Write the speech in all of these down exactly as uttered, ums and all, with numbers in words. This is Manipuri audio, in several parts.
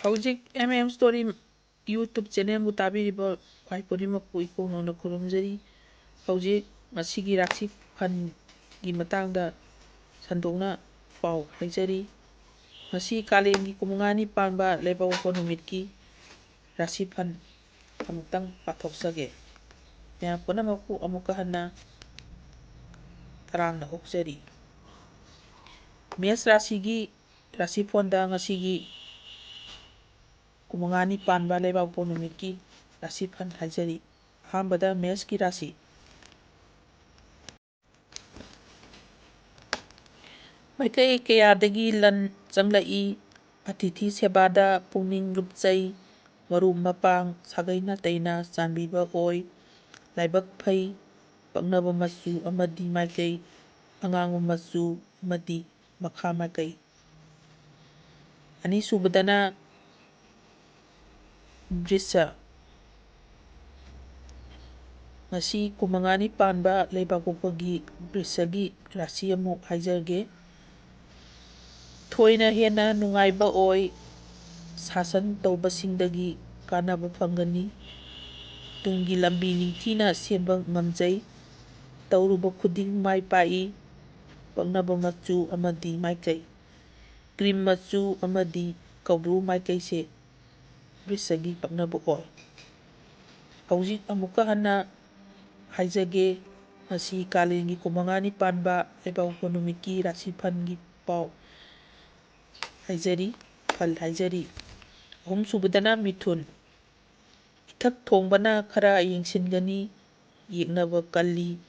ꯍꯧꯖꯤꯛ M M Story YouTube channelꯕꯨ ꯇꯥꯕꯤꯔꯤꯕ ꯈ꯭ꯋꯥꯏ ꯄꯨꯝꯅꯃꯛꯄꯨ ꯏꯀꯣꯛ ꯅꯧꯅ ꯈꯨꯔꯨꯝꯖꯔꯤ꯫ ꯍꯧꯖꯤꯛ ꯉꯁꯤꯒꯤ ꯔꯥꯁꯤ ꯐꯜꯒꯤ ꯃꯇꯥꯡꯗ ꯁꯟꯗꯣꯛꯅ ꯄꯥꯎ ꯍꯥꯏꯖꯔꯤ꯫ ꯉꯁꯤ ꯀꯥꯂꯦꯟꯒꯤ ꯀꯨꯟꯃꯉꯥꯅꯤ ꯄꯥꯟꯕ ꯂꯩꯕꯥꯛꯄꯣꯛꯄ ꯅꯨꯃꯤꯠꯀꯤ ꯔꯥꯁꯤ ꯐꯜ ꯑꯃꯨꯛꯇꯪ ꯄꯥꯊꯣꯛꯆꯒꯦ꯫ ꯃꯌꯥꯝ ꯄꯨꯝꯅꯃꯛꯄꯨ ꯑꯃꯨꯛꯀ ꯍꯟꯅ ꯇꯔꯥꯝꯅ ꯑꯣꯛꯆꯔꯤ꯫ ꯃꯦꯁ ꯔꯥꯁꯤꯒꯤ ꯔꯥꯁꯤꯐꯣꯟꯗ ꯉꯁꯤꯒꯤ ꯀꯨꯟꯃꯉꯥꯅꯤ ꯄꯥꯟꯕ ꯂꯩꯕꯥꯛꯄꯣꯛꯄ ꯅꯨꯃꯤꯠꯀꯤ ꯔꯥꯁꯤꯐꯜ ꯍꯥꯏꯖꯔꯤ꯫ ꯑꯍꯥꯟꯕꯗ ꯃꯦꯁꯀꯤ ꯔꯥꯁꯤ꯫ ꯃꯥꯏꯀꯩ ꯀꯌꯥꯗꯒꯤ ꯂꯟ ꯆꯪꯂꯛꯏ꯫ ꯑꯇꯤꯊꯤ ꯁꯦꯕꯥꯗ ꯄꯨꯛꯅꯤꯡ ꯂꯨꯞꯆꯩ꯫ ꯃꯔꯨꯞ ꯃꯄꯥꯡ, ꯁꯥꯒꯩ ꯅꯥꯇꯩꯅ ꯆꯥꯟꯕꯤꯕ ꯑꯣꯏ꯫ ꯂꯥꯏꯕꯛ ꯐꯩ꯫ ꯄꯛꯅꯕ ꯃꯆꯨ ꯑꯃꯗꯤ ꯃꯥꯏꯀꯩ: ꯑꯉꯥꯡꯕ ꯃꯆꯨ ꯑꯃꯗꯤ ꯃꯈꯥ ꯃꯥꯏꯀꯩ꯫ ꯑꯅꯤꯁꯨꯕꯗꯅ ꯕ꯭ꯔꯤꯁ꯫ ꯉꯁꯤ ꯀꯨꯟꯃꯉꯥꯅꯤ ꯄꯥꯟꯕ ꯂꯩꯕꯥꯛꯄꯣꯛꯄꯒꯤ ꯕ꯭ꯔꯤꯁꯒꯤ ꯔꯥꯁꯤ ꯑꯃꯨꯛ ꯍꯥꯏꯖꯔꯒꯦ꯫ ꯊꯣꯏꯅ ꯍꯦꯟꯅ ꯅꯨꯡꯉꯥꯏꯕ ꯑꯣꯏ꯫ ꯁꯥꯁꯟ ꯇꯧꯕꯁꯤꯡꯗꯒꯤ ꯀꯥꯟꯅꯕ ꯐꯪꯒꯅꯤ꯫ ꯇꯨꯡꯒꯤ ꯂꯝꯕꯤ ꯅꯤꯡꯊꯤꯅ ꯁꯦꯝꯕ ꯉꯝꯖꯩ꯫ ꯇꯧꯔꯨꯕ ꯈꯨꯗꯤꯡ ꯃꯥꯏ ꯄꯥꯛꯏ꯫ ꯄꯛꯅꯕ ꯃꯆꯨ ꯑꯃꯗꯤ ꯃꯥꯏꯀꯩ: ꯀ꯭ꯔꯤꯝ ꯃꯆꯨ ꯑꯃꯗꯤ ꯀꯧꯕ꯭ꯔꯨ ꯃꯥꯏꯀꯩꯁꯦ ꯕ꯭ꯔꯤꯁꯒꯤ ꯄꯛꯅꯕ ꯑꯣꯏ꯫ ꯍꯧꯖꯤꯛ ꯑꯃꯨꯛꯀ ꯍꯟꯅ ꯍꯥꯏꯖꯒꯦ, ꯉꯁꯤ ꯀꯥꯂꯦꯟꯒꯤ ꯀꯨꯟꯃꯉꯥꯅꯤ ꯄꯥꯟꯕ ꯂꯩꯕꯥꯛꯄꯣꯛꯄ ꯅꯨꯃꯤꯠꯀꯤ ꯔꯥꯁꯤ ꯐꯜꯒꯤ ꯄꯥꯎ ꯍꯥꯏꯖꯔꯤ, ꯐꯜ ꯍꯥꯏꯖꯔꯤ꯫ ꯑꯍꯨꯝꯁꯨꯕꯗꯅ ꯃꯤꯊꯨꯟ꯫ ꯏꯊꯛ ꯊꯣꯡꯕꯅ ꯈꯔ ꯌꯦꯡꯁꯤꯟꯒꯅꯤ꯫ ꯌꯦꯛꯅꯕ ꯀꯜꯂꯤ꯫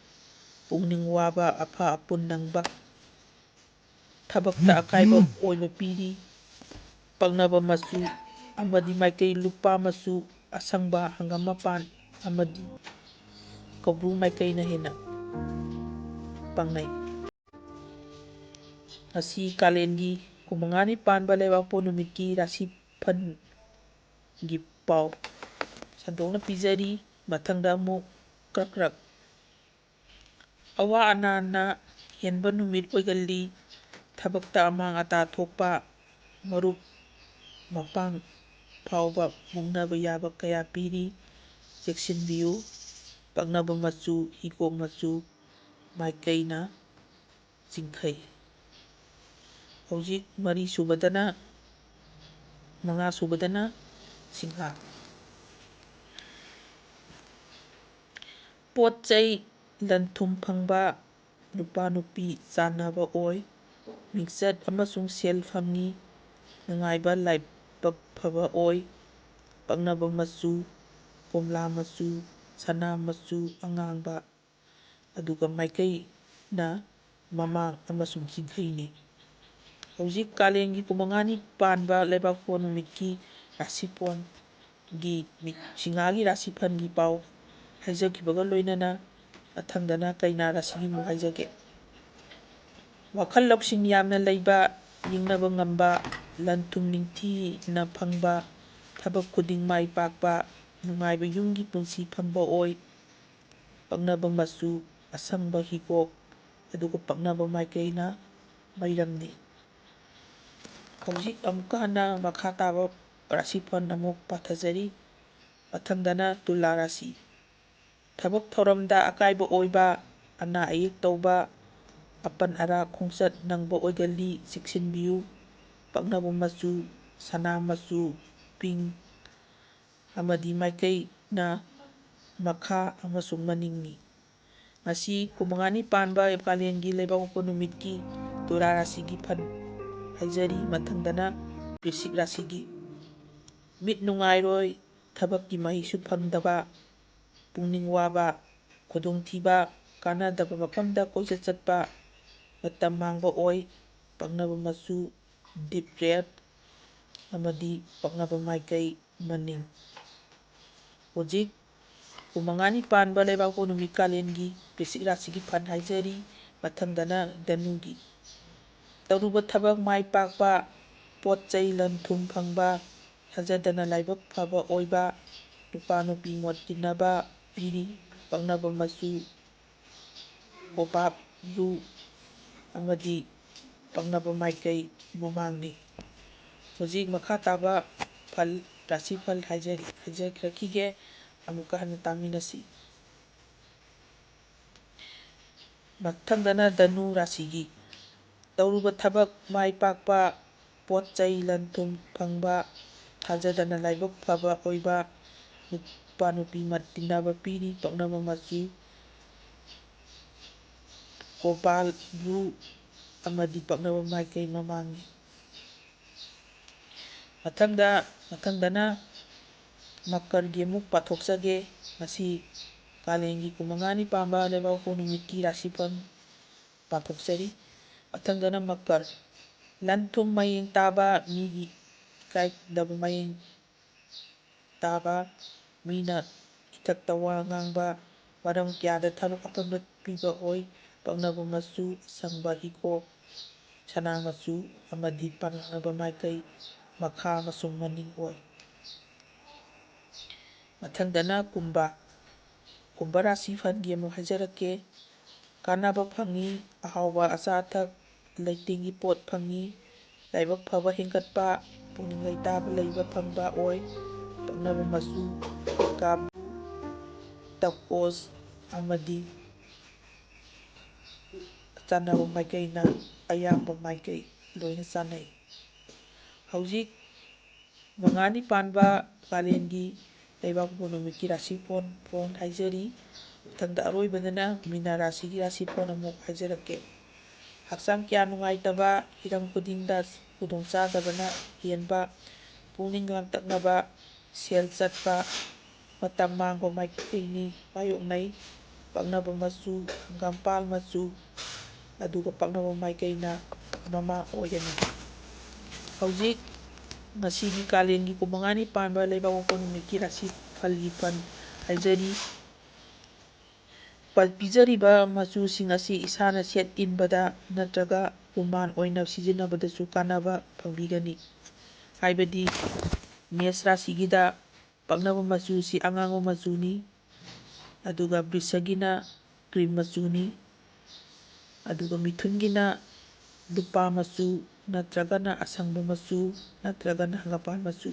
ꯄꯨꯛꯅꯤꯡ ꯋꯥꯕ, ꯑꯐ ꯑꯄꯨꯟ ꯅꯪꯕ, ꯊꯕꯛꯇ ꯑꯀꯥꯏꯕ ꯑꯣꯏꯕ ꯄꯤꯔꯤ꯫ ꯄꯛꯅꯕ ꯃꯆꯨ ꯑꯃꯗꯤ ꯃꯥꯏꯀꯩ: ꯂꯨꯄꯥ ꯃꯆꯨ, ꯑꯁꯪꯕ, ꯍꯪꯒꯥꯝ ꯃꯄꯥꯟ ꯑꯃꯗꯤ ꯀꯧꯕ꯭ꯔꯨ ꯃꯥꯏꯀꯩꯅ ꯍꯦꯟꯅ ꯄꯥꯛꯅꯩ꯫ ꯉꯁꯤ ꯀꯥꯂꯦꯟꯒꯤ ꯀꯨꯟꯃꯉꯥꯅꯤ ꯄꯥꯟꯕ ꯂꯩꯕꯥꯛꯄꯣꯛꯄ ꯅꯨꯃꯤꯠꯀꯤ ꯔꯥꯁꯤ ꯐꯜꯒꯤ ꯄꯥꯎ ꯁꯟꯗꯣꯛꯅ ꯄꯤꯖꯔꯤ꯫ ꯃꯊꯪꯗ ꯑꯃꯨꯛ ꯀꯔꯛ ꯀꯔꯛ꯫ ꯑꯋꯥ ꯑꯅꯥꯅ ꯍꯦꯟꯕ ꯅꯨꯃꯤꯠ ꯑꯣꯏꯒꯜꯂꯤ꯫ ꯊꯕꯛꯇ ꯑꯃꯥꯡ ꯑꯇꯥ ꯊꯣꯛꯄ, ꯃꯔꯨꯞ ꯃꯄꯥꯡ ꯐꯥꯎꯕ ꯃꯨꯛꯅꯕ ꯌꯥꯕ ꯀꯌꯥ ꯄꯤꯔꯤ꯫ ꯆꯦꯛꯁꯤꯟꯕꯤꯌꯨ꯫ ꯄꯛꯅꯕ ꯃꯆꯨ, ꯍꯤꯒꯣꯛ ꯃꯆꯨ, ꯃꯥꯏꯀꯩꯅ ꯆꯤꯡꯈꯩ꯫ ꯍꯧꯖꯤꯛ ꯃꯔꯤ ꯁꯨꯕꯗꯅ, ꯃꯉꯥ ꯁꯨꯕꯗꯅ ꯁꯤꯡꯍꯥ꯫ ꯄꯣꯠ ꯆꯩ ꯂꯟ ꯊꯨꯝ ꯐꯪꯕ, ꯅꯨꯄꯥ ꯅꯨꯄꯤ ꯆꯥꯟꯅꯕ ꯑꯣꯏ꯫ ꯃꯤꯡꯆꯠ ꯑꯃꯁꯨꯡ ꯁꯦꯜ ꯐꯪꯉꯤ꯫ ꯅꯨꯡꯉꯥꯏꯕ ꯂꯥꯏꯕꯛ ꯐꯕ ꯑꯣꯏ꯫ ꯄꯛꯅꯕ ꯃꯆꯨ, ꯀꯣꯝꯂꯥ ꯃꯆꯨ, ꯁꯅꯥ ꯃꯆꯨ, ꯑꯉꯥꯡꯕ꯫ ꯑꯗꯨꯒ ꯃꯥꯏꯀꯩꯅ ꯃꯃꯥꯡ ꯑꯃꯁꯨꯡ ꯆꯤꯡꯈꯩꯅꯤ꯫ ꯍꯧꯖꯤꯛ ꯀꯥꯂꯦꯟꯒꯤ ꯀꯨꯟꯃꯉꯥꯅꯤ ꯄꯥꯟꯕ ꯂꯩꯕꯥꯛꯄꯣꯛꯄ ꯅꯨꯃꯤꯠꯀꯤ ꯔꯥꯁꯤꯐꯣꯟꯒꯤ ꯃꯤ-, ꯁꯤꯡꯍꯥꯒꯤ ꯔꯥꯁꯤꯐꯜꯒꯤ ꯄꯥꯎ ꯍꯥꯏꯖꯈꯤꯕꯒ ꯂꯣꯏꯅꯅ ꯃꯊꯪꯗꯅ ꯀꯩꯅꯥ ꯔꯥꯁꯤꯒꯤ ꯑꯃꯨꯛ ꯍꯥꯏꯖꯒꯦ꯫ ꯋꯥꯈꯜ ꯂꯧꯁꯤꯡ ꯌꯥꯝꯅ ꯂꯩꯕ, ꯌꯦꯡꯅꯕ ꯉꯝꯕ, ꯂꯟ ꯊꯨꯝ ꯅꯤꯡꯊꯤꯅ ꯐꯪꯕ, ꯊꯕꯛ ꯈꯨꯗꯤꯡ ꯃꯥꯏ ꯄꯥꯛꯄ, ꯅꯨꯡꯉꯥꯏꯕ ꯌꯨꯝꯒꯤ ꯄꯨꯟꯁꯤ ꯐꯪꯕ ꯑꯣꯏ꯫ ꯄꯛꯅꯕ ꯃꯆꯨ ꯑꯁꯪꯕ ꯍꯤꯒꯣꯛ, ꯑꯗꯨꯒ ꯄꯛꯅꯕ ꯃꯥꯏꯀꯩꯅ ꯃꯩꯔꯝꯅꯤ꯫ ꯍꯧꯖꯤꯛ ꯑꯃꯨꯛꯀ ꯍꯟꯅ ꯃꯈꯥ ꯇꯥꯕ ꯔꯥꯁꯤꯐꯜ ꯑꯃꯨꯛ ꯄꯥꯊꯖꯔꯤ꯫ ꯃꯊꯪꯗꯅ ꯇꯨꯂꯥ ꯔꯥꯁꯤ꯫ ꯊꯕꯛ ꯊꯧꯔꯝꯗ ꯑꯀꯥꯏꯕ ꯑꯣꯏꯕ, ꯑꯅꯥ ꯑꯌꯦꯛ ꯇꯧꯕ, ꯑꯄꯟ ꯑꯔꯥꯛ ꯈꯣꯡꯆꯠ ꯅꯪꯕ ꯑꯣꯏꯒꯜꯂꯤ, ꯆꯦꯛꯁꯤꯟꯕꯤꯌꯨ꯫ ꯄꯛꯅꯕ ꯃꯆꯨ ꯁꯅꯥ ꯃꯆꯨ, ꯄꯤꯡ ꯑꯃꯗꯤ ꯃꯥꯏꯀꯩꯅ ꯃꯈꯥ ꯑꯃꯁꯨꯡ ꯃꯅꯤꯡꯅꯤ꯫ ꯉꯁꯤ ꯀꯨꯟꯃꯉꯥꯅꯤ ꯄꯥꯟꯕ ꯀꯥꯂꯦꯟꯒꯤ ꯂꯩꯕꯥꯛꯄꯣꯛꯄ ꯅꯨꯃꯤꯠꯀꯤ ꯇꯨꯂꯥ ꯔꯥꯁꯤꯒꯤ ꯐꯜ ꯍꯥꯏꯖꯔꯤ꯫ ꯃꯊꯪꯗꯅ ꯕ꯭ꯔꯤꯁꯤꯛ ꯔꯥꯁꯤꯒꯤ꯫ ꯃꯤꯠ ꯅꯨꯡꯉꯥꯏꯔꯣꯏ, ꯊꯕꯛꯀꯤ ꯃꯍꯩꯁꯨ ꯐꯪꯗꯕ, ꯄꯨꯛꯅꯤꯡ ꯋꯥꯕ, ꯈꯨꯗꯣꯡꯊꯤꯕ, ꯀꯥꯟꯅꯗꯕ ꯃꯐꯝꯗ ꯀꯣꯏꯆꯠ ꯆꯠꯄ, ꯃꯇꯝ ꯃꯥꯡꯕ ꯑꯣꯏ꯫ ꯄꯛꯅꯕ ꯃꯆꯨ ꯗꯤꯞ ꯔꯦꯗ ꯑꯃꯗꯤ ꯄꯛꯅꯕ ꯃꯥꯏꯀꯩ ꯃꯅꯤꯡ꯫ ꯍꯧꯖꯤꯛ ꯀꯨꯟꯃꯉꯥꯅꯤ ꯄꯥꯟꯕ ꯂꯩꯕꯥꯛꯄꯣꯛꯄ ꯅꯨꯃꯤꯠ ꯀꯥꯂꯦꯟꯒꯤ ꯕ꯭ꯔꯤꯁꯤꯛ ꯔꯥꯁꯤꯒꯤ ꯐꯜ ꯍꯥꯏꯖꯔꯤ꯫ ꯃꯊꯪꯗꯅ ꯙꯅꯨꯒꯤ꯫ ꯇꯧꯔꯨꯕ ꯊꯕꯛ ꯃꯥꯏ ꯄꯥꯛꯄ, ꯄꯣꯠ ꯆꯩ ꯂꯟ ꯊꯨꯝ ꯐꯪꯕ, ꯊꯥꯖꯗꯅ ꯂꯥꯏꯕꯛ ꯐꯕ ꯑꯣꯏꯕ, ꯅꯨꯄꯥ ꯅꯨꯄꯤ ꯃꯣꯠ ꯇꯤꯟꯅꯕ ꯄꯤꯔꯤ꯫ ꯄꯛꯅꯕ ꯃꯆꯨ ꯀꯣꯕꯥꯞ ꯕ꯭ꯂꯨ ꯑꯃꯗꯤ ꯄꯛꯅꯕ ꯃꯥꯏꯀꯩ ꯃꯃꯥꯡꯅꯤ꯫ ꯍꯧꯖꯤꯛ ꯃꯈꯥ ꯇꯥꯕ ꯐꯜ, ꯔꯥꯁꯤꯐꯜ ꯍꯥꯏꯖꯔꯤ, ꯍꯥꯏꯖꯔꯛꯈꯤꯒꯦ꯫ ꯑꯃꯨꯛꯀ ꯍꯟꯅ ꯇꯥꯃꯤꯟꯅꯁꯤ꯫ ꯃꯊꯪꯗꯅ ꯙꯅꯨ ꯔꯥꯁꯤꯒꯤ꯫ ꯇꯧꯔꯨꯕ ꯊꯕꯛ ꯃꯥꯏ ꯄꯥꯛꯄ, ꯄꯣꯠ ꯆꯩ ꯂꯟ ꯊꯨꯝ ꯐꯪꯕ, ꯊꯥꯖꯗꯅ ꯂꯥꯏꯕꯛ ꯐꯕ ꯑꯣꯏꯕ, ꯅꯨꯄꯥ ꯅꯨꯄꯤ ꯃ-, ꯇꯤꯟꯅꯕ ꯄꯤꯔꯤ꯫ ꯄꯛꯅꯕ ꯃꯆꯨ ꯀꯣꯄꯥꯜ ꯕ꯭ꯂꯨ ꯑꯃꯗꯤ ꯄꯛꯅꯕ ꯃꯥꯏꯀꯩ ꯃꯃꯥꯡꯒꯤ꯫ ꯃꯊꯪꯗ, ꯃꯊꯪꯗꯅ ꯃꯀꯔꯒꯤ ꯑꯃꯨꯛ ꯄꯥꯊꯣꯛꯆꯒꯦ꯫ ꯃꯁꯤ ꯀꯥꯂꯦꯟꯒꯤ ꯀꯨꯟꯃꯉꯥꯅꯤ ꯄꯥꯟꯕ ꯂꯩꯕꯥꯛꯄꯣꯛꯄ ꯅꯨꯃꯤꯠꯀꯤ ꯔꯥꯁꯤꯐꯜ ꯄꯥꯊꯣꯛꯆꯔꯤ꯫ ꯃꯊꯪꯗꯅ ꯃꯀꯔ꯫ ꯂꯟ ꯊꯨꯝ ꯃꯌꯦꯡ ꯇꯥꯕ, ꯃꯤꯒꯤ ꯏꯀꯥꯏꯗꯕ ꯃꯌꯦꯡ ꯇꯥꯕ, ꯃꯤꯅ ꯏꯊꯛꯇ ꯋꯥ ꯉꯥꯡꯕ, ꯃꯔꯝ ꯀꯌꯥꯗ ꯊꯕꯛ ꯑꯄꯟꯕ ꯄꯤꯕ ꯑꯣꯏ꯫ ꯄꯛꯅꯕ ꯃꯆꯨ ꯑꯁꯪꯕ ꯍꯤꯒꯣꯛ, ꯁꯅꯥ ꯃꯆꯨ ꯑꯃꯗꯤ ꯄꯥꯛꯅꯕ ꯃꯥꯏꯀꯩ ꯃꯈꯥ ꯑꯃꯁꯨꯡ ꯃꯅꯤꯡ ꯑꯣꯏ꯫ ꯃꯊꯪꯗꯅ ꯀꯨꯝꯚ꯫ ꯀꯨꯝꯚ ꯔꯥꯁꯤ ꯐꯜꯒꯤ ꯑꯃꯨꯛ ꯍꯥꯏꯖꯔꯛꯀꯦ꯫ ꯀꯥꯟꯅꯕ ꯐꯪꯉꯤ, ꯑꯍꯥꯎꯕ ꯑꯆꯥ ꯑꯊꯛ, ꯂꯩꯇꯦꯡꯒꯤ ꯄꯣꯠ ꯐꯪꯉꯤ, ꯂꯥꯏꯕꯛ ꯐꯕ ꯍꯦꯟꯒꯠꯄ, ꯄꯨꯛꯅꯤꯡ ꯂꯩꯇꯥꯕ ꯂꯩꯕ ꯐꯪꯕ ꯑꯣꯏ꯫ ꯄꯛꯅꯕ ꯃꯆꯨ ꯀꯥꯞ, ꯇꯀꯣꯁ ꯑꯃꯗꯤ ꯆꯥꯟꯅꯕ ꯃꯥꯏꯀꯩꯅ ꯑꯌꯥꯝꯕ ꯃꯥꯏꯀꯩ ꯂꯣꯏꯅ ꯆꯥꯟꯅꯩ꯫ ꯍꯧꯖꯤꯛ ꯃꯉꯥꯅꯤ ꯄꯥꯟꯕ ꯀꯥꯂꯦꯟꯒꯤ ꯂꯩꯕꯥꯛꯄꯣꯛꯄ ꯅꯨꯃꯤꯠꯀꯤ ꯔꯥꯁꯤꯐꯣꯟ ꯐꯣꯟ ꯍꯥꯏꯖꯔꯤ꯫ ꯃꯊꯪꯗ ꯑꯔꯣꯏꯕꯗꯅ ꯃꯤꯅꯥ ꯔꯥꯁꯤꯒꯤ ꯔꯥꯁꯤꯐꯣꯟ ꯑꯃꯨꯛ ꯍꯥꯏꯖꯔꯛꯀꯦ꯫ ꯍꯛꯆꯥꯡ ꯀꯌꯥ ꯅꯨꯡꯉꯥꯏꯇꯕ, ꯍꯤꯔꯝ ꯈꯨꯗꯤꯡꯗ ꯈꯨꯗꯣꯡꯆꯥꯗꯕꯅ ꯍꯦꯟꯕ, ꯄꯨꯛꯅꯤꯡ ꯂꯥꯡꯇꯛꯅꯕ, ꯁꯦꯜ ꯆꯠꯄ, ꯃꯇꯝ ꯃꯥꯡꯕ ꯃꯥꯏꯀꯩꯅꯤ ꯃꯥꯌꯣꯛꯅꯩ꯫ ꯄꯛꯅꯕ ꯃꯆꯨ ꯍꯪꯒꯥꯝꯄꯥꯜ ꯃꯆꯨ, ꯑꯗꯨꯒ ꯄꯛꯅꯕ ꯃꯥꯏꯀꯩꯅ ꯃꯃꯥ ꯑꯣꯏꯒꯅꯤ꯫ ꯍꯧꯖꯤꯛ ꯉꯁꯤꯒꯤ ꯀꯥꯂꯦꯟꯒꯤ ꯀꯨꯟꯃꯉꯥꯅꯤ ꯄꯥꯟꯕ ꯂꯩꯕꯥꯛꯄꯣꯛꯄ ꯅꯨꯃꯤꯠꯀꯤ ꯔꯥꯁꯤ ꯐꯜꯒꯤ ꯐꯜ ꯍꯥꯏꯖꯔꯤ꯫ ꯄ-, ꯄꯤꯖꯔꯤꯕ ꯃꯆꯨꯁꯤꯡ ꯑꯁꯤ ꯏꯁꯥꯅ ꯁꯦꯠ ꯏꯟꯕꯗ ꯅꯠꯇ꯭ꯔꯒ ꯎꯃꯥꯟ ꯑꯣꯏꯅ ꯁꯤꯖꯤꯟꯅꯕꯗꯁꯨ ꯀꯥꯟꯅꯕ ꯐꯪꯕꯤꯒꯅꯤ꯫ ꯍꯥꯏꯕꯗꯤ ꯃꯦꯁ ꯔꯥꯁꯤꯒꯤꯗ ꯄꯛꯅꯕ ꯃꯆꯨꯁꯤ ꯑꯉꯥꯡꯕ ꯃꯆꯨꯅꯤ, ꯑꯗꯨꯒ ꯕ꯭ꯔꯤꯁꯒꯤꯅ ꯀ꯭ꯔꯤꯝ ꯃꯆꯨꯅꯤ, ꯑꯗꯨꯒ ꯃꯤꯊꯨꯟꯒꯤꯅ ꯂꯨꯄꯥ ꯃꯆꯨ, ꯅꯠꯇ꯭ꯔꯒꯅ ꯑꯁꯪꯕ ꯃꯆꯨ ꯅꯠꯇ꯭ꯔꯒꯅ ꯍꯪꯒꯥꯝꯄꯥꯜ ꯃꯆꯨ꯫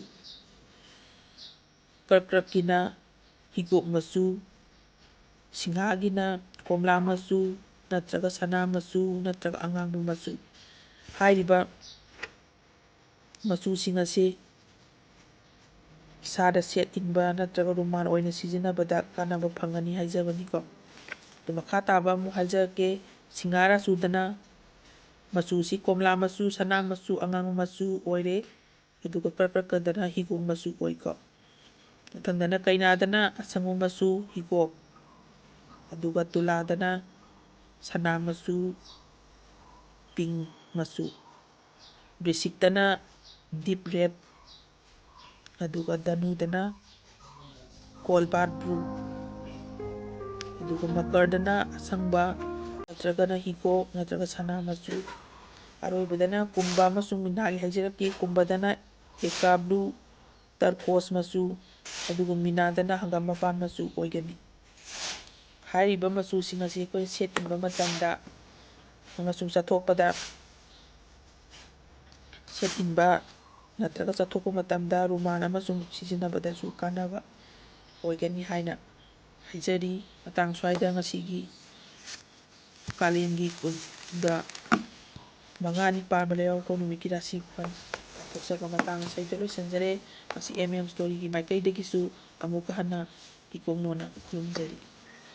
ꯀ꯭ꯔꯛ ꯀ꯭ꯔꯛꯀꯤꯅ ꯍꯤꯒꯣꯛ ꯃꯆꯨ, ꯁꯤꯡꯍꯥꯒꯤꯅ ꯀꯣꯝꯂꯥ ꯃꯆꯨ ꯅꯠꯇ꯭ꯔꯒ ꯁꯅꯥ ꯃꯆꯨ ꯅꯠꯇ꯭ꯔꯒ ꯑꯉꯥꯡꯕ ꯃꯆꯨ꯫ ꯍꯥꯏꯔꯤꯕ ꯃꯆꯨꯁꯤꯡ ꯑꯁꯤ ꯏꯁꯥꯗ ꯁꯦꯠ ꯏꯟꯕ ꯅꯠꯇ꯭ꯔꯒ ꯔꯨꯃꯥꯜ ꯑꯣꯏꯅ ꯁꯤꯖꯤꯟꯅꯕꯗ ꯀꯥꯟꯅꯕ ꯐꯪꯒꯅꯤ ꯍꯥꯏꯖꯕꯅꯤꯀꯣ꯫ ꯑꯗꯨ ꯃꯈꯥ ꯇꯥꯕ ꯑꯃꯨꯛ ꯍꯥꯏꯖꯔꯛꯀꯦ꯫ ꯁꯤꯡꯍꯥꯔ ꯆꯨꯗꯅ ꯃꯆꯨꯁꯤ ꯀꯣꯝꯂꯥ ꯃꯆꯨ, ꯁꯅꯥ ꯃꯆꯨ, ꯑꯉꯥꯡꯕ ꯃꯆꯨ ꯑꯣꯏꯔꯦ꯫ ꯑꯗꯨꯒ ꯀ꯭ꯔꯛ ꯀ꯭ꯔꯛꯀꯗꯅ ꯍꯤꯒꯣꯛ ꯃꯆꯨ ꯑꯣꯏꯀꯣ꯫ ꯃꯊꯪꯗꯅ ꯀꯩꯅꯥꯗꯅ ꯑꯁꯪꯕ ꯃꯆꯨ ꯍꯤꯒꯣꯛ, ꯑꯗꯨꯒ ꯇꯨꯂꯥꯗꯅ ꯁꯅꯥ ꯃꯆꯨ, ꯄꯤꯡ ꯃꯆꯨ, ꯕ꯭ꯔꯤꯁꯤꯛꯇꯅ ꯗꯤꯞ ꯔꯦꯠ, ꯑꯗꯨꯒ ꯙꯅꯨꯗꯅ ꯀꯣꯜꯕꯥꯔꯠ ꯕ꯭ꯂꯨ, ꯑꯗꯨꯒ ꯃꯀꯔꯗꯅ ꯑꯁꯪꯕ ꯅꯠꯇ꯭ꯔꯒꯅ ꯍꯤꯒꯣꯛ ꯅꯠꯇ꯭ꯔꯒ ꯁꯅꯥ ꯃꯆꯨ, ꯑꯔꯣꯏꯕꯗꯅ ꯀꯨꯝꯕ ꯑꯃꯁꯨꯡ ꯃꯤꯅꯥꯒꯤ ꯍꯥꯏꯖꯔꯛꯀꯦ꯫ ꯀꯨꯝꯕꯗꯅ ꯑꯦꯀꯥ ꯕ꯭ꯂꯨ, ꯇꯔꯀꯣꯁ ꯃꯆꯨ, ꯑꯗꯨꯒ ꯃꯤꯅꯥꯗꯅ ꯍꯪꯒꯥꯝ ꯃꯄꯥꯟ ꯃꯆꯨ ꯑꯣꯏꯒꯅꯤ꯫ ꯍꯥꯏꯔꯤꯕ ꯃꯆꯨꯁꯤꯡ ꯑꯁꯤ ꯑꯩꯈꯣꯏ ꯁꯦꯠ ꯏꯟꯕ ꯃꯇꯝꯗ ꯑꯃꯁꯨꯡ ꯆꯠꯊꯣꯛꯄꯗ ꯁꯦꯠ ꯏꯟꯕ ꯅꯠꯇ꯭ꯔꯒ ꯆꯠꯊꯣꯛꯄ ꯃꯇꯝꯗ ꯔꯨꯃꯥꯜ ꯑꯃꯁꯨꯡ ꯁꯤꯖꯤꯟꯅꯕꯗꯁꯨ ꯀꯥꯟꯅꯕ ꯑꯣꯏꯒꯅꯤ ꯍꯥꯏꯅ ꯍꯥꯏꯖꯔꯤ꯫ ꯃꯇꯥꯡ ꯁ꯭ꯋꯥꯏꯗ ꯉꯁꯤꯒꯤ ꯀꯥꯂꯦꯟꯒꯤ ꯀꯨꯟꯗ ꯃꯉꯥꯅꯤ ꯄꯥꯟꯕ ꯂꯩꯕꯥꯛꯄꯣꯛꯄ ꯅꯨꯃꯤꯠꯀꯤ ꯔꯥꯁꯤ ꯐꯜ ꯄꯥꯊꯣꯛꯆꯕ ꯃꯇꯥꯡ ꯑꯁꯤꯗ ꯂꯣꯏꯁꯤꯟꯖꯔꯦ꯫ ꯃꯁꯤ ꯑꯦꯝ ꯑꯦꯝ ꯁ꯭ꯇꯣꯔꯤꯒꯤ ꯃꯥꯏꯀꯩꯗꯒꯤꯁꯨ ꯑꯃꯨꯛꯀ ꯍꯟꯅ ꯏꯀꯣꯛ ꯅꯣꯟꯅ ꯈꯨꯔꯨꯝꯖꯔꯤ꯫